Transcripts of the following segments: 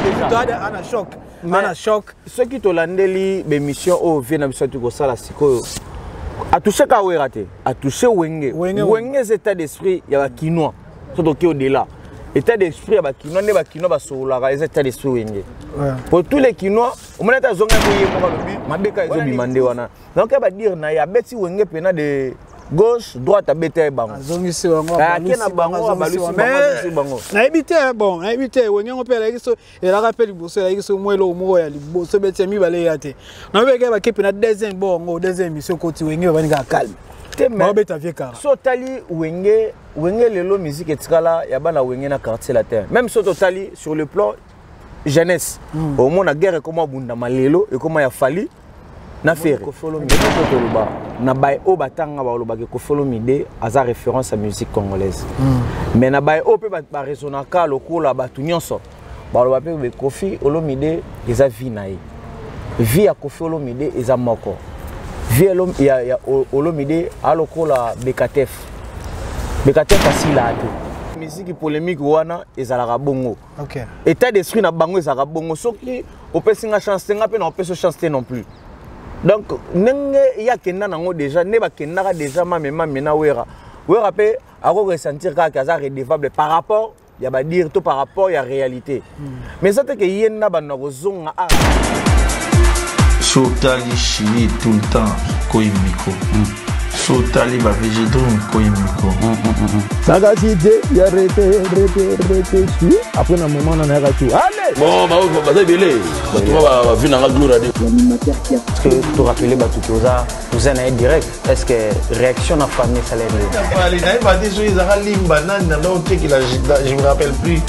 Déjà ana choc, ana choc. Soki tolandeli bémission oyo vie na biso ati kosala sikoyo, atouche ka Wera te, atouche Wenge. Wenge eza état d'esprit ya bakinois. So toki au-delà, état d'esprit ya bakinois, nde bakinois basololaka, eza état d'esprit Wenge pour tous les Kinois. Omoni ata azongaki ye moko, alobi mabe kaka ezobima nde wana. Donc ya badire na ye, abeti Wenge pena de gauche, droite, abeti ye bango. Azongisi bango. Ake na bango, abalusi bango, azongisi bango. Nayebi te. Bon, nayebi te. Wenge yango mpe elaki so, elaka mpe liboso, elaki so mwa eloko moko ya liboso beti ya mibale eya te. Nayebi ke bake mpe na deuxième bo yango, deuxième émission ekoti, Wenge babandi kaka calme, baobeta vie kara. So otali Wenge, Wenge lelo musique etikala ya bana Wenge na Quartier Latin. Même so totali sur le plan jeunesse, omona guerre ekoma obundama lelo, ekoma ya Fally na Ferre. Toloba na baye oyo batanga, balobaka Koffi Olomide aza référence ya musique congolaise, mais na baye oyo mpe baraisonnaka lokola bato nyonso, baloba mpe Koffi Olomide eza vie na ye. Vie ya Koffi Olomide eza moko. Vie ya Olomide alokola Bekatef. Bekatef asila te. Musique polémique wana ezalaka bongo. État d'esprit na bango ezalaka bongo. Soki opesi nga chance te, nga mpe na opesi chance te non plus. Donc ndenge ye akenda nango déjà, nde bakendaka déjà mame mame na Wera. Wera mpe akoressentir kaka aza redevable par rapport ya badire to par rapport ya réalité, mais eza te ke ye nda bando na kozonga. So otali Chili, tout le temps koyi micro. So otali bavegedrum, koyi micro. Nakati te ya rete rete rete su après na moment na nayaka tu ale. Bon, baza ebele, bato ba bavi nanga gloire ade. Parce que torappeler bato ke oza cousin na ye direct, est ce que réaction na famille esala ndenge? Nayeba te soki ezaka limba nani nanda otekela, je me rappelle plus.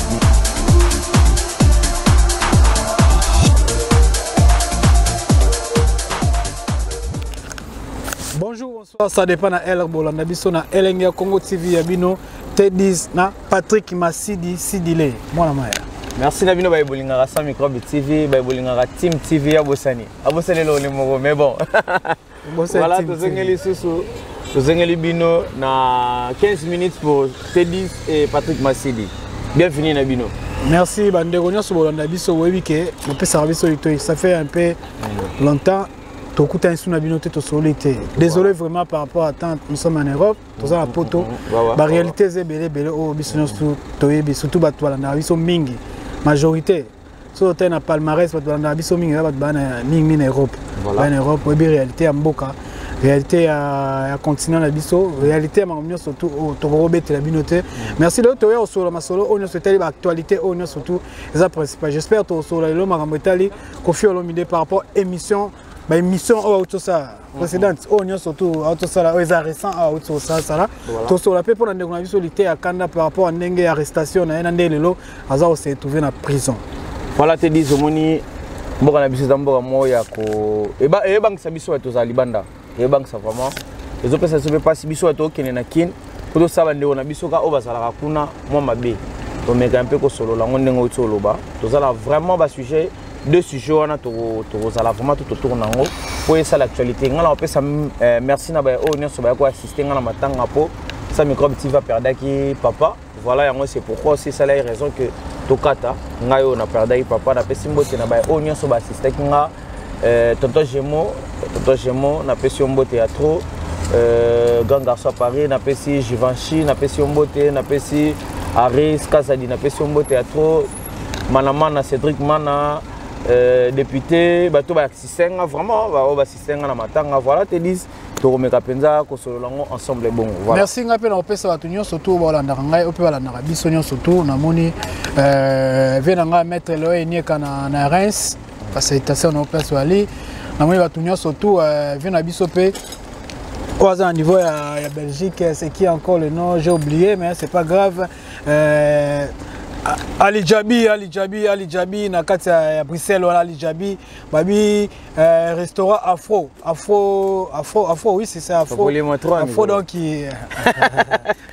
Bonjour, bonsoir, ça dépend na heure bolanda biso na Elenge ya Congo TV ya bino T10 na Patrick Masidi Sidile mwana maya. Merci na bino baye bolingaka Sans Microbe TV, baye bolingaka Team TV ya bosani. Abosani eloko moko, mais bon. Voilà, tozongeli susu, tozongeli bino na 15 minutes pour T10 et Patrick Masidi. Bienvenue na bino. Merci bandeko nyonso bolanda biso. Boyebi ke bopesaka biso litoi. Ça fait un peu longtemps tokutani su na bino te, tosoli te. Désolé vraiment par rapport à temps, nous sommes en Europe, toza na poto, baréalité eza ebele ebele oyo biso nyonso toyebi, surtout bato balandaka biso mingi, majorité. So otali na palmarès, bato balandaka biso mingi eza bato baa na mingi na Europe, baa na Europe. Oyebi réalité ya mboka, réalité ya continent na biso, réalité ya makambo nyonso tu oyo tokokobetela bino te. Merci. Lelo toya kosolola masolo oyo nyonso etali baactualité, oyo nyonso tu eza principal. J'espère tokosolola lelo makambo etali Koffi Olomide par rapport émission, baémission oyo auti osala précédente, oyo nyonso tu auti osala, oyo eza récent, awa auti osalasala. Tosolola mpe mpona ndeko na biso lite ya kanda par rapport ya ndenge ya arrestation na ye, na nde lelo aza kose retrouve na prison. Voilà, te dis, omoni mboka na biso eza mboka moko ya ko eyebangisa biso bato tozala libanda, eyebangisa vraiment, ezopesa biso mpe mpasi. Biso bato okende na Kine mpo tosala bandeko na biso ka oyo bazalaka kuna mwa mabe, tomeka mpe kosolola yango ndenge outi oloba. Tozala vraiment basujet, deux sujets wana tokozala vraiment tout autour nango mpo esala actualité. Ngai na kopesa merci na baye oyo nyonso baya koassiste ngai na matanga mpo Sa Microbe TV aperdaki papa. Voilà, yango c'est pourquoi aussi esala ye raison que tokata. Ngai oyo naperdaki papa, napesi mbote na baye oyo nyonso baassistaki nga. Tonton Gemo, tonton Gemo, napesi yo mbote ya trop. Grand garçon à Paris, napesi Givenchy, napesi yo mbote, napesi Aris Kazadi, napesi yo mbote ya trop. Manamana Cédric Mana, député, bato baassiste nga vraiment, baoyo baassiste nga na matanga. Voilà, te dis tokomeka mpenza kosolola yango ensemble bongo. Voilà. Merci. Ngai mpe na kopesa bato nyonso tu balandaka ngai, oyo mpe balandaka biso nyonso tu. Namoni vie na ngai maître Leo Enieka na Reims, basalutation na place wali. Namoni bato nyonso tu, vie na biso mpe oyo aza na niveau ya Belgique, c'est qui encore le nom? J'ai oublié, mais c'est pas grave. Ali Jabi, Ali Jabi, Ali Jabi na kati ya Bruxelles wana, Ali Jabi babi, restaurant Afro, Afro, Afro, Afro, oui, c'est ça, Afro, Afro. Donc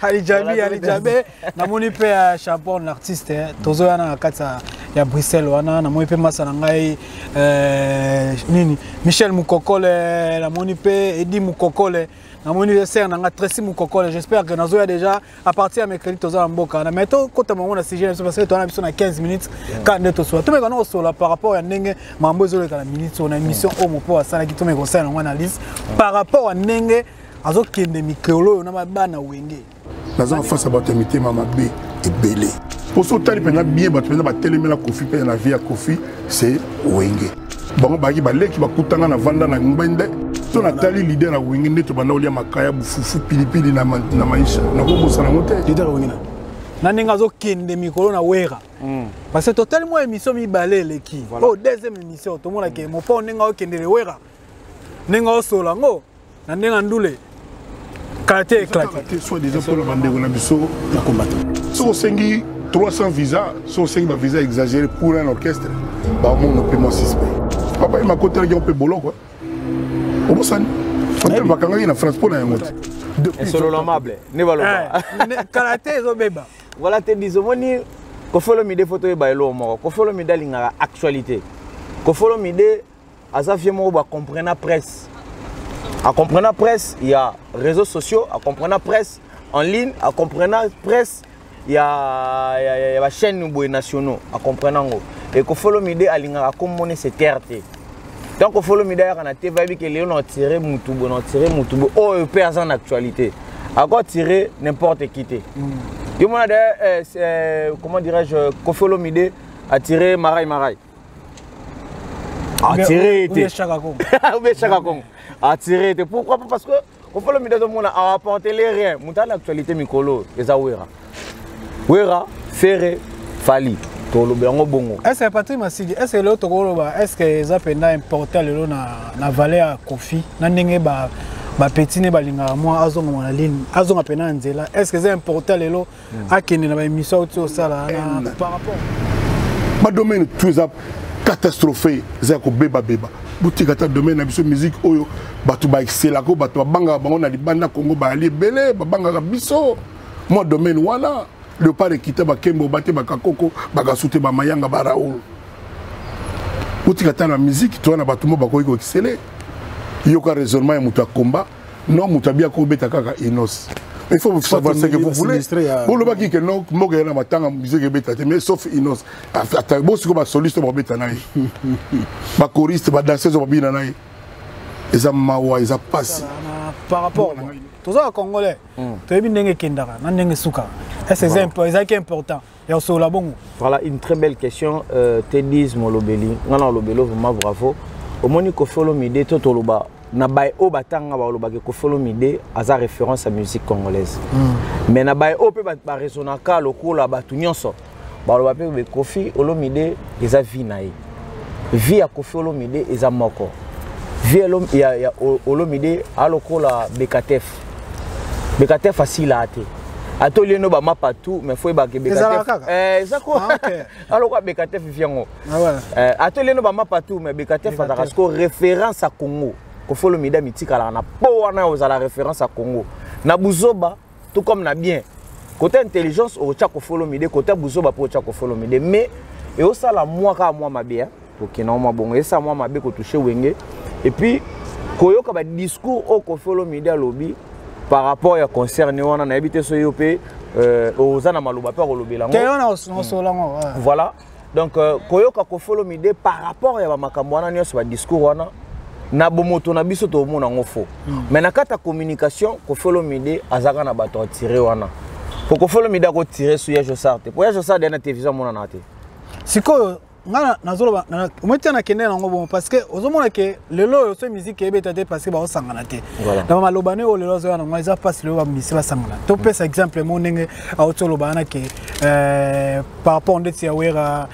Ali Jabi, Ali Jabi, namoni mpe ya Champon l'artiste, tozoya na kati ya Bruxelles wana. Namoni mpe masa na ngai nini, Michel Mukokole, namoni mpe Edi Mukokole. Namoni sœur na nga Tracy Mukokole, j'espère que nazoya déjà à partir ya mercredi toza na mboka wana. Mais tokota bango na sujet na biso parce que toza na biso na 15 minutes kaka nde tosola. Tomeka na kosola par rapport ya ndenge mambo ezoleka na minute oyo na émission oyo mopo asalaki, tomeka kosala yango analyse par rapport ya ndenge azokende mikolo oyo na bana Wenge. Naza en face ya bato ya mitema mabe ebele. Mpo so otali mpenza bien, bato mpenza batelemela Kofi mpe na vie ya Kofi, c'est Wenge. Bango bayaki baleki bakutanga na vanda na ngbende. So natali leader ya Wenge nde tobanda kolia makaya, bufufu, pilipili na maisha, nakobosana yango te. Leader ya Wenge na ndenge azokende mikolo na Wera, parce que totali mwa émission mibale eleki oyo, deuxième émission, tomonake mopo ndenge aokendele Wera, ndenge aosola yango na ndenge ndule kala te éclate. Soit disant mpona bandeko na biso ya combattant, soki osengi 300 visa, soki osengi bavisa exagéré pour un orchestre, bamona mpe mwa suspect. Papa ye makotelaki yango mpe boloko, obosani bakangaki na France mpo na yango te. Esolo amable nde baloba. Kala te ezobeba. Voilà te dis, omoni Koffi Olomide, faut toyeba eloko moko: Koffi Olomide alingaka actualité. Koffi Olomide aza vieux moko bacomprena presse, acomprena presse ya réseaux sociaux, acomprena presse en ligne, acomprena presse ya bachaîne boye nationaux, acomprena yango. E Koffi Olomide alingaka komona se terre te. Tant Koffi Olomide ayaka na TV, ayebi ke lelo na otire mutu boye, na otire mutu boye oyo mpe aza na actualité, akotire n'importe qui te. Yo mona d'ailleurs, comment dirais-je, Koffi Olomide attiré Marai Marai, attiré te ou bien Chaka Congo attiré te. Pourquoi pas? Parce que Koffi Olomide azomona aapporter les rien. Moto ana actualité mikolo eza Wera, Wera, Ferre, Fally, toloba yango bongo. Est ce que Patrick Masidi, est ce que lelo tokoloba, est ce que eza mpenza important lelo na valeur ya Kofi, na ndenge bapeti ne balingaka mwa azonga na ligne, azonga mpena na nzela, est ce que eza important lelo akende na baémission auti osala par rapport Badomaine tout eza catastrophe, eza ya kobebabeba. Botika ata domaine na biso musique oyo bato baexcelaka, bato babangaka bango na libanda. Kongo bayali ebele, babangaka biso mwa domaine wana. Léopard ekita, bakembo bate, bakakoko, bakasu te, bamayanga, baraoul. Botika ata na musique toza na bato mo bakoki koexceller. Yoka raisonnement ya moto ya komba. Non, moto abi akobeta kaka Inos. Il faut savoir ce que vous voulez. Bolobaki ke non, mboka ya na matanga, musique ebeta te, mais sauf Inos. Bosiko basoliste babeta na ye, bachoriste, badanseuse babina na ye. Eza mawa, eza pasi. Par rapport toza bacongolais, toyebi ndenge ekendaka na ndenge esukaka. Est ce ezalaki important ya kosolola bongo? Voilà une très belle question, Tedis Molobeli. Nga na olobeli vraiment bravo. Omoni Koffi Olomide, to toloba na baye oyo batanga, balobaki Koffi Olomide aza référence ya musique congolaise. Mais na baye oyo mpe baraisonnaka lokola bato nyonso, baloba mpe Koffi Olomide eza vie na ye. Vie ya Koffi Olomide eza moko. Vie ya Olomide alokola Bekatef. Bekatef asila te, ata olie no bamapa tout, mais faut oyebaka Bekatef eza ko alokola Bekatef viango. Ata olie no bamapa tout, mais Bekatef azalaka siko référence ya Congo. Koffi Olomide amitikalaka na po wana ozala référence ya Congo na buzoba tout comme na bien. Côté intelligence otya Koffi Olomide, côté buzoba mpe otya Koffi Olomide. Mais eosala mwa kaka mwa mabe, tokenda mwa bongo, esala mwa mabe kotouche Wenge. Et puis koyoka badiscours oyo Koffi Olomide alobi par rapport ya concert ne wana, nayebi te so yo mpe oza na maloba mpe akolobela yango. Voilà, donc koyoka Koffi Olomide par rapport ya bamakambo wana nyonso, badiscours wana, na bomoto na biso tomona yango faux. Mais na kati ya communication, Koffi Olomide azalaka na bato atire wana, po Koffi Olomide akotire su ya Josar te, po ya Josar deya na télévision amonana te. Sikoyo nga nazoloba omoi te, nakende nango bongo parce que ozomona ke lelo oyo so musique eyebeta te parce que baosangana te. Na maloba ne oyo lelo azoya nango, eza mpasi lelo bamisi basangana. Topesa exemple mo ndenge auti oloba wana ke par rapport ndeti ya Wera,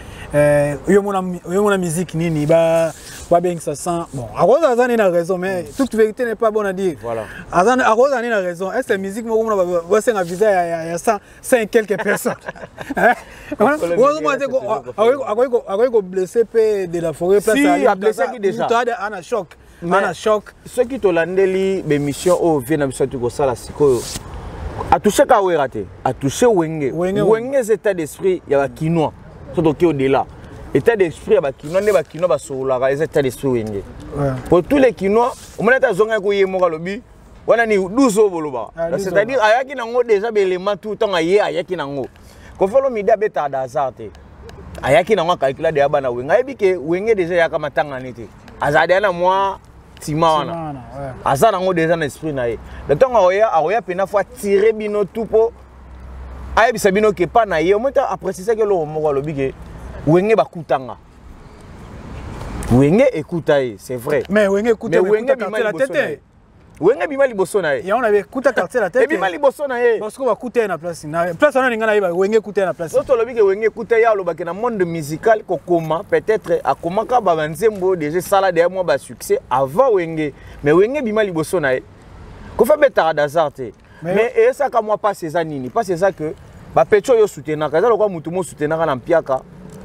yo mona musique nini babengisa sans. Bon, akozala aza nini na raison, mais toute vérité n'est pas bonne à dire. Akozala nini na raison. Est ce musique moko mona basenga visa ya 100 et quelques personnes? Ozomona te, akoki koblesser mpe de la forêt. Place ablessaki déjà. Ana choc, ana choc. Soki tolandeli bémission oyo vie na biso ati kosala sikoyo, atouche ka Wera te, atouche Wenge. Wenge eza état d'esprit ya bakinois. So toki au-delà, état d'esprit ya bakinois nde bakinois basololaka, eza état d'esprit Wenge pour tous les Kinois. Omoni ata azongaki koye moko, alobi Wana ni 12 oyo bolobaka. Ah, Donc, 12 c'est-à-dire ayaki nango déjà baélément tout ntango aye, ayaki nango. Koffi Olomide abetaka da hasard te. Ayaki nango, acalcula deya bana Wenge, ayebi ke Wenge déjà eyaka matangani te, azala deya na mwa tima wana. Wana, ouais. Aza nango déjà na esprit na ye. Le ntango akoya, akoya mpena fo atire bino tout mpo ayebisa bino ke pa na ye omoi ta aprécisaki eloko moko. Alobi ke Wenge bakutanga, Wenge ekuta ye, c'est vrai. Mais Wenge ekuta, Mais Wenge ekuta bima Quartier la liboso na tete ye. Wenge bima liboso na ye. Yango na ekuta Quartier la tete. Ebima liboso na ye. Parce que bakuta ye na place, na place wana ninga nayeba Wenge ekuta ye na place. So tolobi ke Wenge ekuta ye, alobaki na monde musical kokoma, peut-être akomaka banzembo oyo déjà esala deya mwa basuccès avant Wenge, mais Wenge ebima liboso na ye. Kofi abetaka d'hasard te. Mais eyesaka mwa mpasi. Eza nini mpasi? Eza ke bapetits oyo osoutenaka, eza lokola motu mo osoutenaka na mpiaka,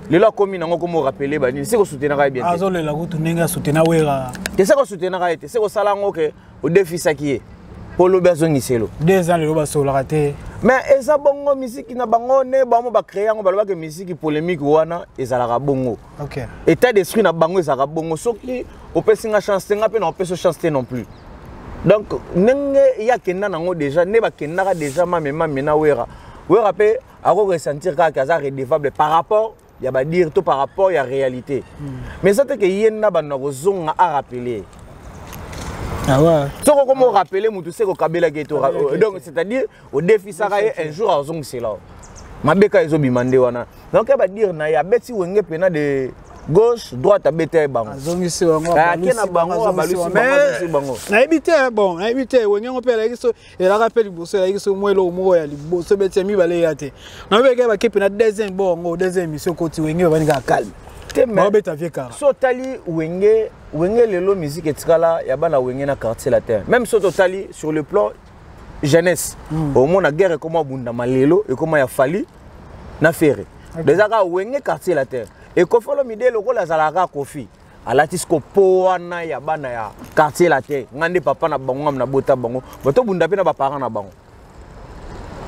lelo akomi nango, komo rappeler banini, se kosoutenaka ye bien te. Azolela kutu ndenge asutena Wera. Te, se kosoutenaka ye te, se kosala yango ke odefisaki ye mpo olobi azongiselo. 2 ans lelo basololaka te. Mais eza bongo misiki na bango ne bango bacréer yango, balobaki misiki polémique wana ezalaka bongo. État d'esprit na bango ezalaka bongo. Soki opesi nga chance te, nga mpe na opesi chance te non plus. Donc ndenge ye akenda nango déjà, nde bakendaka déjà mame mame na Wera. Wera mpe akoressentir kaka aza redevable par rapport ya badire to par rapport ya réalité. Mais eza te ke ye na bando na kozonga arappeler. Ah ouais. Soki okoma orappeler motu, se kokabelaki ye to, donc c'est-à-dire odefisaka ye, un jour azongisela mabe kaka ezobima nde wana. Donc ya badire na ye, abeti Wenge mpena de gauche droite, abeta ye bango. Azongisi bango. Ake na bango, abalusi bango, azongisi bango. Nayebi te, bon, nayebi te. Wenge yango mpe elaki so, elaka mpe liboso, elaki so mwa eloko moko ya liboso beti ya mibale eya te. Nayebi ke bake mpe na deuxième bo yango, deuxième émission ekoti, Wenge babandi kaka calme. Te, mais baobeta vie kara. So otali Wenge, Wenge lelo musique etikala ya bana Wenge na Quartier Latin. Même so totali sur le plan jeunesse, omona guerre ekoma obundama lelo, ekoma ya Fally na Ferre. Déjà kaka Wenge, Quartier Latin. Koffi Olomide lokola azalaka kaka Kofi, alati siko po wana ya bana ya Quartier Latin. Nga nde papa na bango, ngam na bota bango, batobunda mpe na baparent na bango.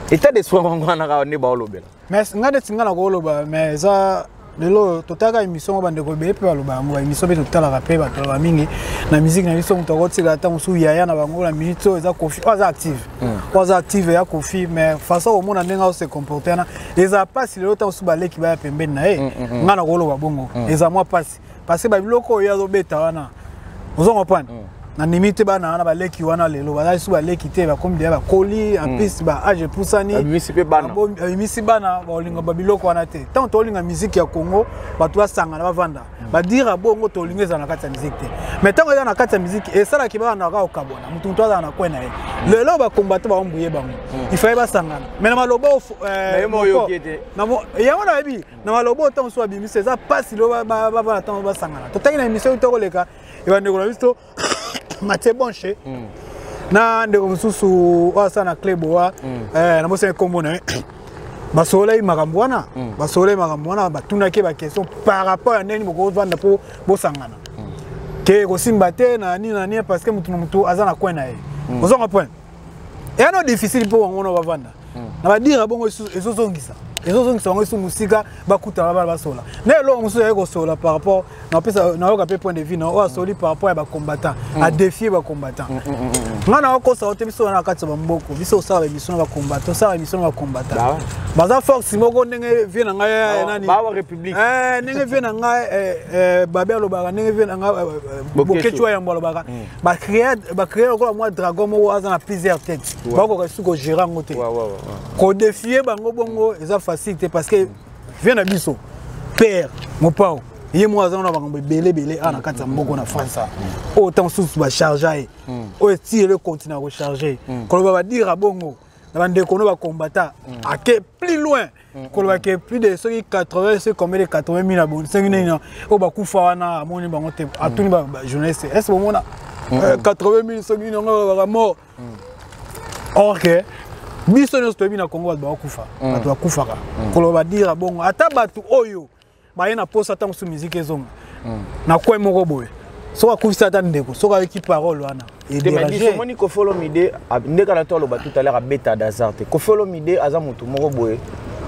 État d'esprit bango wana kaka nde baolobela. Mais nga neti nga na koloba, mais eza lelo totalaka émission ngo, bandeko ebele mpe baloba yango, baémission mpe totalaka mpe bato baloba mingi na musique na biso. Moto akotika ata mosusu yaya na bango na minute oyo eza Kofi oyo aza active, oyo aza active ya Kofi. Mais façon komona ndenge aose comporte wana, eza mpasi. Lelo ntango mosusu baleki baya pembeni na ye, nga na koloba bongo, eza mwa mpasi, parce que babiloko oyo azobeta wana, ozo comprendre, nandimi te bana wana baleki wana lelo bazali su baleki te, bakomi deya bakoli, en plus ba âge epusani. Babimisi mpe bana. Babimisi bana, baolinga babiloko wana te. Ntango tolinga musique ya Congo, bato basangana, bavanda, badira bongo, tolinga ezala na kati ya musique te. Mais ntango eza na kati ya musique, esalaki bana kaka kokabwana, motu motu azala na kwe na ye. Lelo bakombate baombuye bango, il fallait basangana, mais na maloba Na ye moko oyoki ete. Yango nayebi na maloba oyo ntango mosusu babimisi, eza mpasi. Lelo bavanda, ntango basangana, totangi na émission oyo tokoleka ebandeko na biso Matie Bonche na ndeko mosusu oyo asala na Cleboa, nabosani nkombo na ye, basololaki makambo wana. Basololaki makambo wana, batunaki baquestion par rapport ya ndenge bokovanda mpo bosangana, ke kosimba te na nini na nini, parce que motu na motu aza na coin na ye. Ozonga point eya no difficile mpo bango wana bavanda na badira bongo, ezozongisa bango esu mosika. Bakutana bana, basola na eloko mosusu aye kosola par rapport napesa, nayoka mpe point de vue na oyo asoli par rapport ya bacombattant, adéfier bacombattant. Nga na okosa te, biso wana na kati ya bamboko, biso osala baémission na bacombattant, osala baémission na bacombattant, baza force moko ndenge vie na ngai nani. Bawa République. Ndenge vie na ngai babe alobaka, ndenge vie na ngai Boketshu Yambo alobaka, bacréer lokola mwa dragon moko aza na plusieurs têtes, bakoka su kogérer yango te. Kodéfier bango bongo eza facile te, parce que vie na biso père Mopao, ye moko aza na makambo ebele ebele awa na kati ya mboka na France oyo. Ntango mosusu bacharge ye oyo etiyele continue kocharge koloba badira bongo na bandeko no bacombattant, ake plus loin koloba ke plus de soki 80, soki combien de 80 000 aboni, soki nini oyo bakufa wana, amoni bango te. Atuni bajournaliste: est ce bomona 80 000, soki nini yango baka mort? Or ke biso nyonso toyebi na Congo bato bakokufa, bato bakufaka. Koloba badira bongo, ata bato oyo baye na posa ntango mosusu musique ezonga na coin moko boye, soki akufisi ata ndeko, soki ayoki parole wana. Omoni Koffi Olomide, nde kala to aloba tout à l'heure, abeta d'hasard te. Koffi Olomide aza motu moko boye,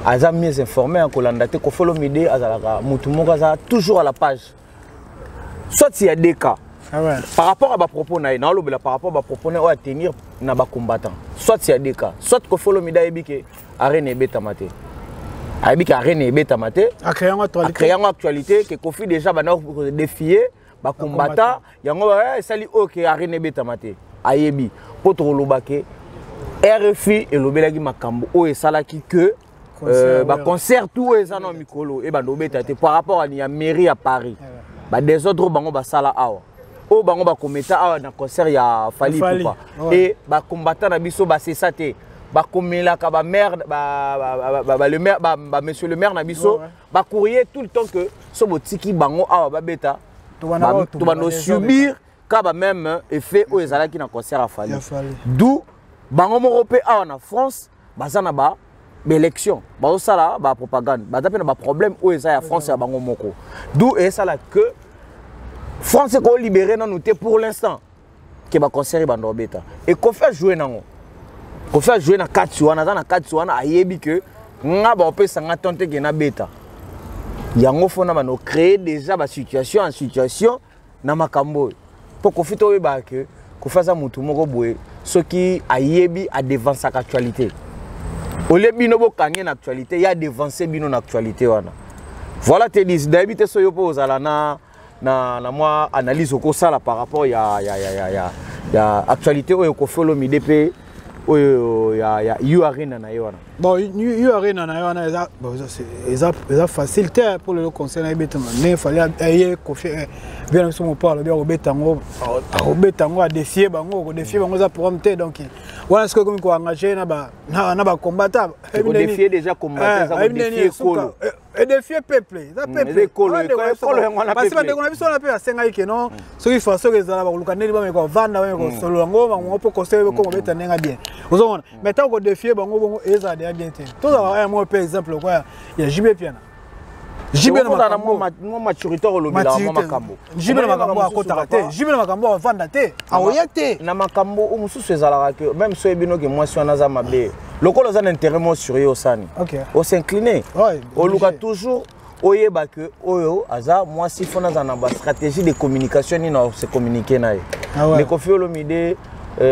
aza mieux informé ya kolanda te. Koffi Olomide azalaka motu moko aza toujours à la page, soit il y a des cas. Ah ouais. Par rapport à bapropos na ye, naolobela par rapport à bapropos na ye oyo atenir. Na bacombattant, soit ya deka, soit Koffi Olomide ayebi ke arene ebetama te, ayebi ke arene ebetama te, acréer yango actualité. Acréer yango actualité ke Kofi déjà banda défier bacombattant yango, esali oyo ke arene ebetama te. Ayebi mpo tokoloba ke RFI elobelaki makambo oyo esalaki ke baconcert tout oyo eza na mikolo ebanda obeta te par rapport ya mairie ya Paris, badésordre oyo bango basala awa, oyo bango bakometa awa na concert ya Fally Ipupa. E bacombattant na biso basesa te, bakomelaka bamaire, bamonsieur le maire na biso bacourrier tout le temps que so botiki bango awa babeta, tobanda subir ka bameme effet oyo ezalaki na concert ya Fally. D'où bango moko mpe awa na France baza na ba baélection, bazosala bapropagande, baza mpe na baproblème oyo eza ya France ya bango moko. D'où esala que France ekolibérer nanu te pour l'instant ke baconcert ebanda obeta. E Kofi ajoue nango, Kofi ajoue na kati wana, aza na kati wana, ayebi ke nga baopesa nga ton te ke nabeta yango, fo na bando créer déjà basituation en situation na makambo oyo. Mpo Kofi, toyebaka ke Kofi aza motu moko boye, soki ayebi adevansaka actualité. Olie bino bokange na actualité, ye adevance bino na actualité wana. Voilà, te dis nayebi te so yo mpo ozala na mwa analyse okosala par rapport ya actualité oyo Kofi Olomide mpe oyo ya U Arena na ye wana. Bon, U Arena na ye wana eza, bon, eza facile te pour lelo concert na ye betama ndenge Fally aye. Kofi bien na biso mopo alobi akobeta yango, akobeta yango, adéfier bango, kodéfier bango eza programme te. Donc wana sikoyo ekomi koengage na bacombattant. Kodéfier déjà combattant, eza kodéfier ekolo. Edéfier peuple, eza peuple. Parce bandeko na biso wana mpe asengaki ke non, soki fa soki ezala bakoluka ndeni bameka kovanda, bameka kosolola yango bango mpo conseil ekoma obeta ndenge bien. Ozomona, mais ntango kodéfier bango bongo ezala deya bien te. Tozala moko mpe exemple lokola ya JB Piana. JB na mwa maturité olobelaka mwa makambo. JB na makambo akotaka te, JB na makambo avanda te, akoya te. Na makambo oyo mosusu ezalaka ke même so oyebino ke mwasi wana aza mabe, lokola oza na intérêt mo sur ye, osani os'incline, oluka toujours oyeba ke oyo aza mwasi, fo naza na bastratégie de communication nini ose communiquer na ye. Mais Kofi Olomide,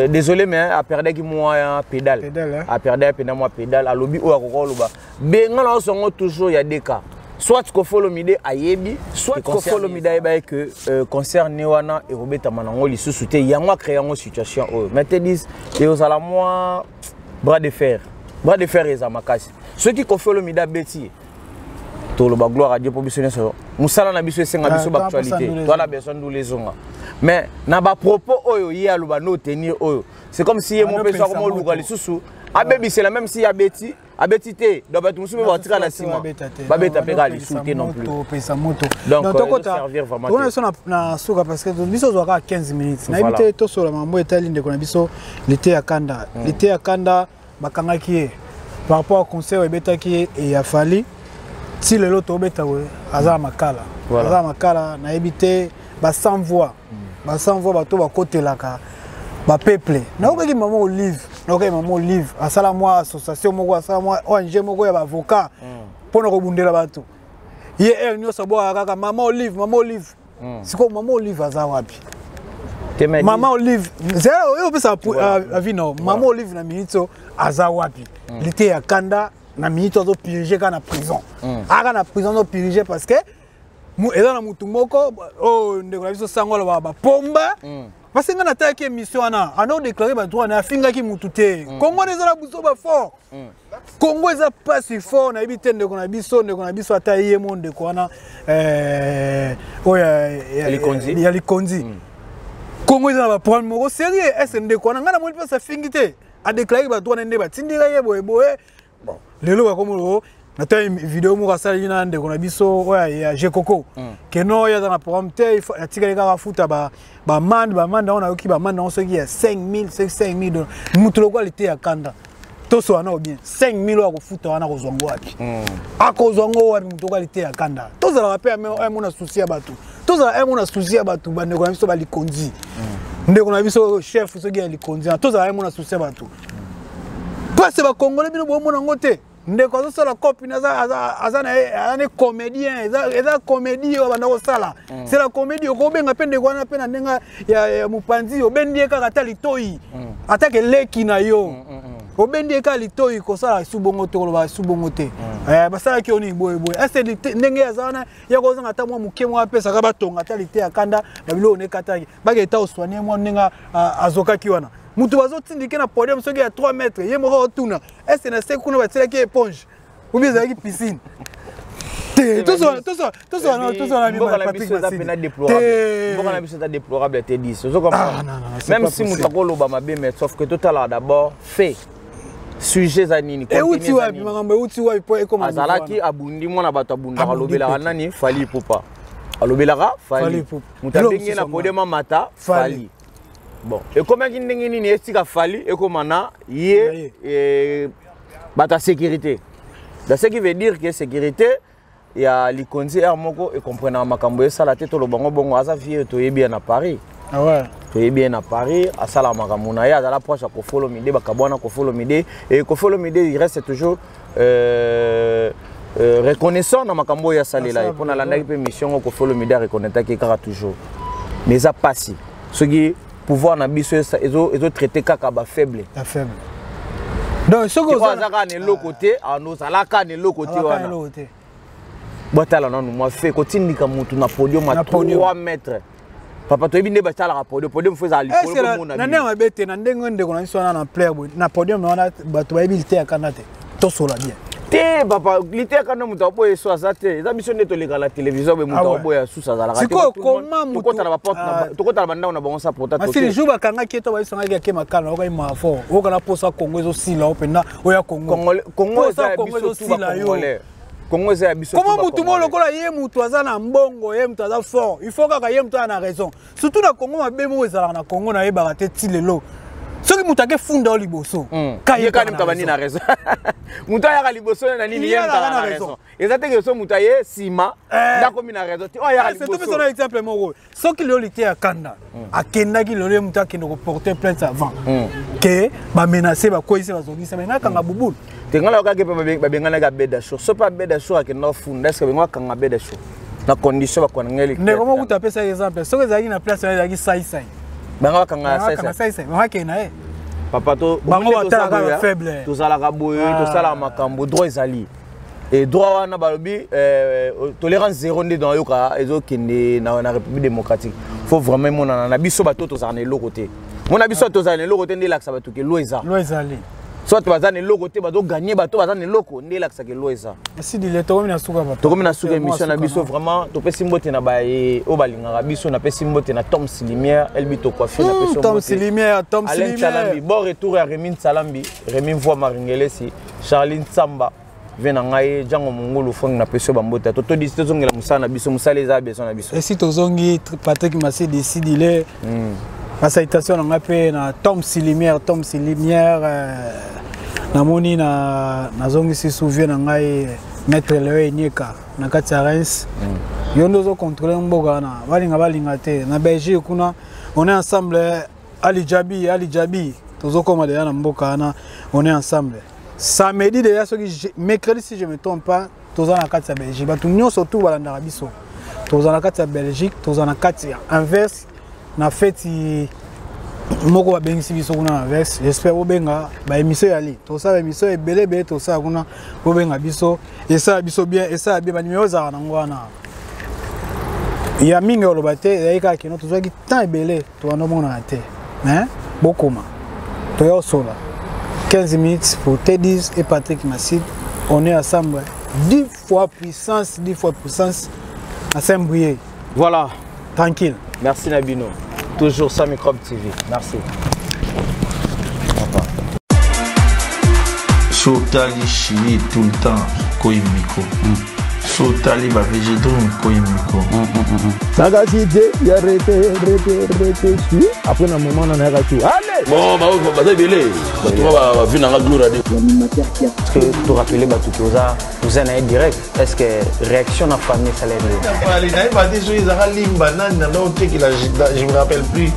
désolé, mais aperdaki mwa pédale, aperdaki mpenza mwa pédale. Alobi oyo akoka oloba benga na osongo toujours ya deka. Soit Kofi Olomide ayebi, soit Kofi Olomide ayeba ke concert ne wana ekobetama nango lisusu te, yango acréé yango situation oyo. Mais te dis ekozala mwa bras de fer, bras de fer eza makasi. Soki Kofi Olomide abeti, toloba gloire à Dieu, mpo biso nyonso mosala na biso esenga biso baactualité, toala besoin ndula ezonga. Mais na bapropos oyo ye aloba no tenir oyo, c'est comme si ye mo mpe so akomoluka lisusu abebisela, même si abeti, abeti te. Donc bato mosusu mpe batika na nsima babeta mpe kaka lisusu te non plus. Donc tokota biso na suka, parce que biso ozwaka 15 minutes. Nayebi te, tosola makambo etali ndeko na biso Lite ya Kanda. Lite ya Kanda bakangaki ye par rapport à concert ebetaki ye e ya Fally. Ti lelo tobeta boye, aza na makala, aza na makala. Nayebi te, ba sans voix, ba sans voix, bato bakotelaka bapeuple. Nayokaki mama Olive, nayokaki mama Olive asala mwa association moko, asala mwa ONG moko ya baavocat mpona kobundela bato. Ye heure nyonso abwakaka kaka mama Olive, mama Olive. Sikoyo mama Olive aza wapi? Mama Olive oyo opesa avis no, mama Olive na minute oyo aza wapi? Lite ya Kanda na minute azopurge kaka na prison, aka na prison azopurge, parce que eza na mutu moko oyo ndeko na biso sango alobaka bapomba. Parce que ngai natalaki émission wana, ana odéclare badroit na, afingaki mutu te. Kongo wana eza na buso bafort, Kongo eza mpasi fort. Nayebi te, ndeko na biso, ndeko na biso ata ye mo ndeko wana oyo ya likonzi. Kongo eza na baproblème moko sérieux. Ese ndeko wana, ngai namoni mpasi, afingi te, adéclaraki badroit na nde batindika ye boye boye. Bon, lelo bakomi, natali video moko asalaki na ndeko na biso oyo ya Jekoko keno oyo aza na programme te, atikali kaka afuta bamande, bamande yango nayoki bamande yango soki ya 5000, soki 5000 dollars. Moto lokola Lite ya Kanda, tosola nao bien, 5000 oyo akofuta wana, akozwa ngo wapi? Akozwa ngo wapi? Moto lokola Lite ya Kanda, tozalaka mpe amona souci ya bato, tozala amona souci ya bato. Bandeko na biso balikonzi, ndeko na biso chef soki ya likonzi, tozala amona souci ya bato. Mpasi bakongole, bino bomona yango te. Ndeko azosala copine, aza ne comédien, eza comédie oyo banda kosala, c'est la comédie. Okobenga mpe ndeko wana mpe na ndenge ya mopanzi, obendi ye kaka ata litoi. Atake leki na yo. Obendi ye kaka litoi, kosala su bongo te, koloba su bongo te. Basalaki yo nini boye boye? Ese ndenge aza wana ya kozanga ata mwa moke mwa apesaka batonga ata lite ya kanda na biloko nekataki, baketa oswanie mwa ndenge azokaki wana. Moto bazotindike na podium soki ya 3 mètre, ye moko otuna ese na se kuna batielaki éponge ou bien ezalaki piscine te. Mboka na biso eza pena déplorable, mboka na biso eza déplorable te 10. Ozo comprendre, même si moto akoloba mabe, mais sauf que totalaka d'abord fait, sujet eza nini. Euti wapi? Makambo euti wapi po ekoma? Azalaki abundi mwana bato, abundaka, alobelaka nani? Fally Ipupa. Alobelaka Fally, moto abengi na podium amata Fally. Bon, ekomaki ndenge nini esika Fally ekoma na ye bato ya sécurité? Dans ce qui veut dire que sécurité ya likonzi aire moko ekomprenaka makambo esala te. Toloba ngo bongo, aza vie, toyebi ye na Paris. Ah ouais. Toyebi ye na Paris, asalaka makambo na ye, azala proche ya Koffi Olomide, bakabwana Koffi Olomide, et Koffi Olomide, il reste toujours reconnaissant na makambo oyo asalela ye, mpo nalandaki mpe mission ngo Koffi Olomide areconnaîtaki kaka toujours. Mais eza pasi soki pouvoir na biso ezotraite kaka bafaible. Bafaible. Donc soki aza kaka na eloko te, ozalaka na eloko te wana, botala nanu mwa fe kotindika mutu na podium ya 3 mètres. Papa, toyebi nde basalaka podium. Podium fo ezala likolo komona. Na ndenge mabe te, na ndenge ndeko na biso wana na plaire boye na podium wana, bato bayebi lite ya kanda te, tosola bien. Te papa, lite ya kanda moto aboya eso aza te. Eza biso nde toleka na télévision boye, moto aboya susu azalaka. Sikoyo koma tokota na bandako na bango sa pota. Masili jour bakangaki ye to bayebisangaki ake makala, okai mafort okala mposa Kongo ezosila o mpenza oya Kongo. Kongo eza ya biso tu bacongolais, Kongo eza ya biso. Koma mutu mo lokola ye mutu aza na mbongo, ye mutu aza fort, il faut kaka ye mutu aza na raison. Surtout na Kongo, mabe moko ezalaka na Kongo, nayebaka te ti lelo. Soki moto ake funda yo liboso, ye kani moto abandi na raison, moto ayaka liboso na nini, ye moto aza na raison. Eza te ke so moto aye nsima ndakomi na raison te, oyo ayaka liboso. Na exemple moko, soki lelo lite ya kanda akendaki lelo, ye moto akende koporter plainte avant ke bamenace, bakweyisi, bazongisa, me nakanga bubulu. Te, ngai nayokaki mpe babenganaki Abeda Show. So mpe Abeda Show akenda ofunda, est-ce bengo akanga Abeda Show na condition bakonangeli? Ndeko moko kuta apesaki exemple, soki ezalaki na place wana, ezalaki saisai. Bango bakanga. Saisai, bakakende na ye. Papa, to bango batalaka faible. Tozalaka boye, tosalaka makambo, droit ezali e droit wana balobi tolérance zéro nde nayoka ezokende na République démocratique. Faut vraiment emonana na biso bato tozala na eloko te. Mona biso tozala na eloko te nde elakisa bato ke loi eza. Loi ezali. Soit baza na eloko te, bazoganye bato baza na eloko, nde elakisaka loi eza. Sidile, tokomi na suka, papa. Tokomi na suka émission na biso. Vraiment, topesi mbote na baye oyo balingaka biso. Napesi mbote na Toms Lumière, Elbi Tokwafi, napesi. Toms Lumière, Toms Alain Lumière. Salambi, bon retour ya Rémi Nsalambi, Rémi Mvoi Maringelesi, Charline Samba ve na ngai Jango Mongulu Frank, napesi yo bambote. To todisi, tozongela mosala na biso, mosala eza besoin na biso. Esi tozongi, Patrick Masidi Sidile. Basalutation na ngai mpe na Toms Lumière, Toms Lumière. Namoni na nazongisi souvie na ngai Maître Leo Enyeka na kati ya Reims. Yo nde ozocontrole mboka wana, balinga balinga te na Belgique kuna, on est ensemble. Ali Jabi, Ali Jabi, tozokoma deja na mboka wana, on est ensemble. Samedi deja, soki mercredi si je me trompe pas, toza na kati ya Belgique. Bato nyonso tu balandaka biso, toza na kati ya Belgique, toza na kati ya Anvers na feti moko babengisi biso kuna na Anvers. J'espère bobenga baémission yali, tosala baémission ebele ebele, tosala kuna, bobenga biso, esala biso bien, esala bien. Banimero ezalaka nango wana ya mingi oloba te, ezalaki kaka kino tozwaki temps ebele, tobanda omonana te, mais bokoma toya osola 15 minutes pour T10 et Patrick Massid. On est ensemble 10 fois puissance, 10 fois puissance à Saint-Brieuc. Voilà. Tranquille. Merci Nabino, toujours sans Microbe TV. Merci. So otali Chili tout le temps koyi micro, so otali bavegedrum koyi micro. Nakati te ya rete rete rete su après na moment na nayaka su ale. Bon, baza ebele, bato bavi nanga gloire ade. Parce que torappeler bato ke oza na ye direct, est ce que réaction na famille esala ndenge? Nayeba te soki ezaka limba nani nanda otekela, je me rappelle plus.